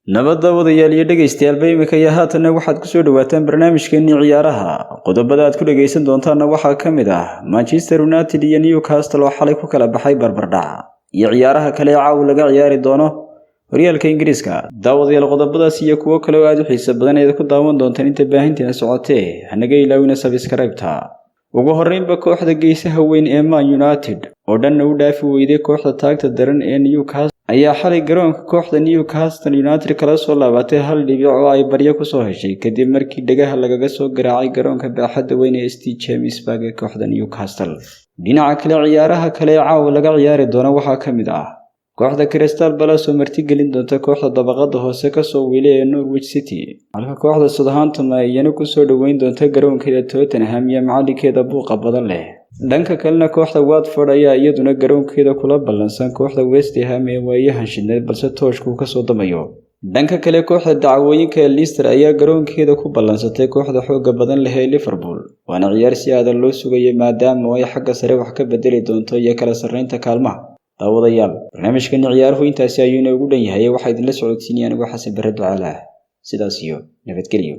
Nabadda wadayaal iyo dhegaystayaal, imika iyo haatanna waxaad kusoo dhawaataan barnaamijkeenii ciyaaraha. Qodobada aad ku dhegaysan doontaanna waxaa ka mid ah Manchester United iyo Newcastle oo xalay ku kala baxay barbardhac, iyo ciyaaraha kale ee caawa laga ciyaari doono horyaalka Ingiriiska. Daawadayaal, qodobadaas iyo kuwo kale oo aada u xiiso badan ayaad ku daawan doontaan inta baahinteena socotee. Hanaga ilaawina subscribe-ta. Ugu horreynba, kooxda geesaha weyn ee Man United oo dhanna u dhaafi weyday kooxda taagta daran ee Newcastle ayaa xalay garoonka kooxda Newcastle United kala soo laabatay hal dhibic oo ay baryo kusoo heshay, kadib markii dhagaha lagaga soo garaacay garoonka baaxadda weyn ee St James Park ee kooxda Newcastle. Dhinaca kale, ciyaaraha kale ee caawa laga ciyaari doono waxaa ka mid ah kooxda Crystal Palace oo martigelin doonta kooxda dabaqada hoose kasoo wiilay ee Norwich City, halka kooxda Southampton ay iyana kusoo dhoweyn doonta garoonkeeda Tottenham iyo macalinkeeda buuqa badan leh. Dhanka kalena, kooxda Watford ayaa iyaduna garoonkeeda kula ballansan kooxda West Ham ee waayahan shidneed, balse tooshku kasoo damayo. Dhanka kale, kooxda dacwooyinka ee Leicester ayaa garoonkeeda ku ballansatay kooxda xooga badan leh ee Liverpool, waana ciyaar si aadan loo sugayay, maadaama ay xagga sare wax ka bedeli doonto iyo kala sarreynta kaalmaha. Daawadayaal, barnaamijkani ciyaaruhu intaasi ayuu inoogu dhan yahay. Waxaa idinla socodsiinaya anigoo Xasan Bare Ducaalaah. Sidaas iyo nabadgelyo.